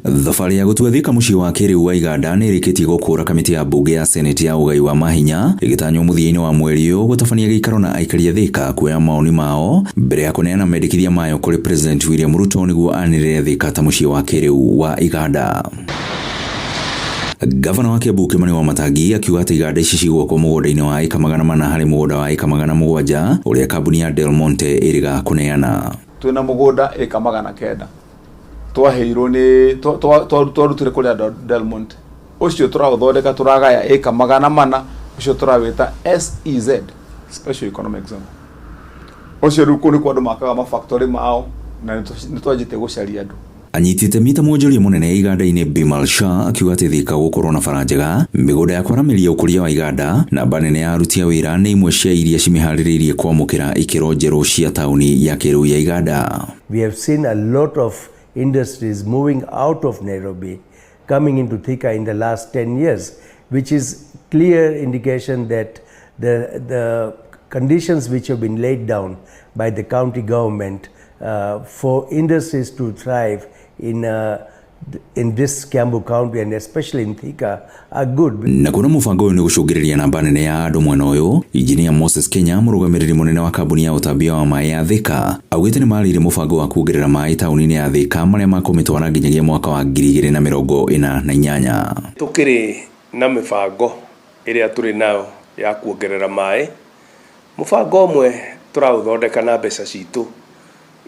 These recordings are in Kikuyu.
Thabarĩ ya gũtua Thika mũciĩ wa kĩrĩu wa iganda nĩ ĩrĩkĩtie gũkũra kamĩtĩ ya mbunge ya seneti ya ũgai wa mahinya ĩgĩtanywo mũthia-inĩ wa mweri ũyũ gũtabania gĩikaro na aikari a Thika kuoya maoni mao mbere ya kũneana mendekithia mayo kũrĩ President William Ruto nĩguo anĩrĩre Thika ta mũciĩ wa kĩrĩu wa iganda. Gavana wa Kiambu Kimani Wamatangi akiuga atĩ iganda ici cigwakwo mũgũnda-inĩ wa ĩka 400 harĩ mũgũnda wa ĩka 700 ũrĩa kambuni ya Del Monte ĩrĩga kũneana. Twĩna mũgũnda ĩka 900 twaheirwo nĩ twarutire kũrĩ andũ a Del Monte. Ũcio tũraũthondeka, tũragaya ĩka 400, ũcio tũrawĩta SEZ, Special Economic Zone. Ũcio rĩu kũu nĩkuo andũ makaga mafactory mao na nĩ twanjĩtie gũcaria andũ. Anyiti itemi ta mwonjoria mũnene iganda-inĩ Bimal Shah akiuga atĩ Thika gũkorwo na bara njega, mĩgũnda ya kwaramĩria ũkũria wa iganda, namba nene ya aruti a wĩra nĩ imwe cia iria cimĩharĩrĩirie kwamũkĩra ikĩro njerũ cia taũni ya kĩrĩu ya iganda. We have seen a lot of industries moving out of Nairobi, coming into Thika in the last 10 years, which is clear indication that the conditions which have been laid down by the county government for industries to thrive in this Kiambu County and especially in Thika are good. Na kuona mũbango ũyũ nĩ gũcũngĩrĩria namba nene ya andũ mwena ũyũ, Injinia Moses Kenya, mũrũgamĩrĩri mũnene wa kambuni ya ũtambia wa maĩ ya Thika, augĩte nĩ marĩire mũbango wa kuongerera maĩ taũni-inĩ ya Thika marĩa makũmĩtwara nginyagia mwaka wa 2048. Tukĩrĩ na mĩbango ĩrĩa tũrĩ nayo ya kuongerera maĩ. Mũbango ũmwe tũraũthondeka na mbeca citũ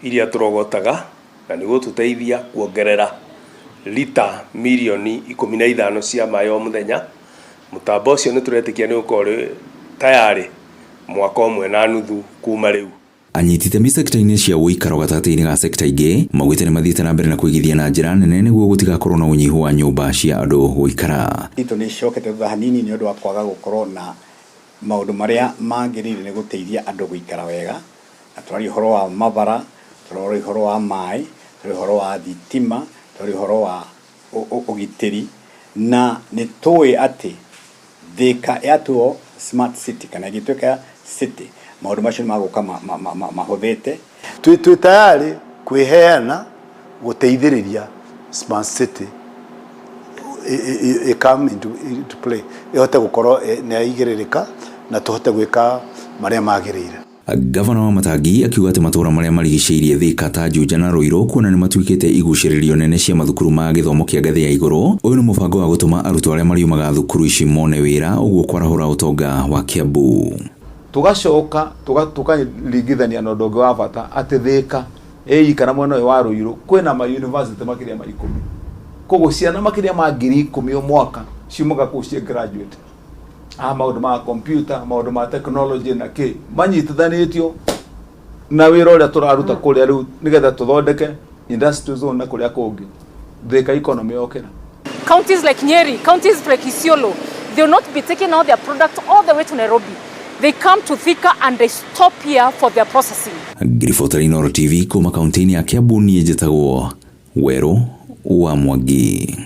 iria tũrogotaga na nĩ gũtũteithia kuongerera lita mirioni 15 cia maĩ o mũthenya. Mũtambo ũcio nĩ tũretĩkia nĩ ũkorwo ũrĩ tayarĩ mwaka ũmwe na nuthu kuma rĩu. Anyiti itemi sekta-inĩ cia ũikaro gatagatĩ-inĩ ga sekta ingĩ maugĩte nĩ mathiĩte na mbere na kũigithia na njĩra nene nĩguo gũtigakorwo na ũnyihu wa nyũmba cia andũ gũikara. Itũ nĩ icokete thutha hanini nĩ ũndũ wa kwaga gũkorwo na maũndũ marĩa magĩrĩire nĩ gũteithia andũ gũikara wega, na tũraria ũhoro wa mabara, tũraria ũhoro wa maĩ, tũraria ũhoro wa thitima, tũraria ũhoro wa ũgitĩri, na nĩ tũĩ atĩ Thika yatuo smart city kana ĩgĩtuĩka city, maũndũ macio nĩ magũka mahũthĩte. Twĩ tayari kwĩheana gũteithĩrĩria smart city i come into play, ĩhote gũkorwo nĩ yaigĩrĩrĩka na tũhote gwĩka marĩa magĩrĩire. Gavana Wamatangi akiuga atĩ matũũra marĩa marigicĩirie Thika ta Juja na Ruiru kuona nĩ matuĩkĩte igucĩrĩrio nene cia mathukuru ma gĩthomo kĩa ngathĩ ya igũrũ. Ũyũ nĩ mũbango wa gũtũma arutwo arĩa mariumaga thukuru ici mone wĩra, ũguo kwarahũra ũtonga wa Kiambu. Tugacoka tukaringithania na ũndũ ũngĩ wa bata atĩ Thika ĩĩ kana mwena ũyũ wa Ruiru kwĩna ma university makĩria ma 10, koguo ciana makĩria ma 10,000 o mwaka ciumaga kũu ciĩ graduate a maũndũ ma computer, maũndũ ma technology na kĩ manyitithanĩtio na wĩra ũrĩa tũraruta kũrĩa rĩu nĩgetha tũthondeke industrial zone na kũrĩa kũngĩ Thika economy yokĩra. Counties like Nyeri, counties like Isiolo, they will not be taking out their product all the way to Nairobi. They come to Thika and they stop here for their processing. Ngiribota Inooro TV kuma kaunti-inĩ ya Kiambu, niĩ njĩtagwo Werũ wa Mwangi.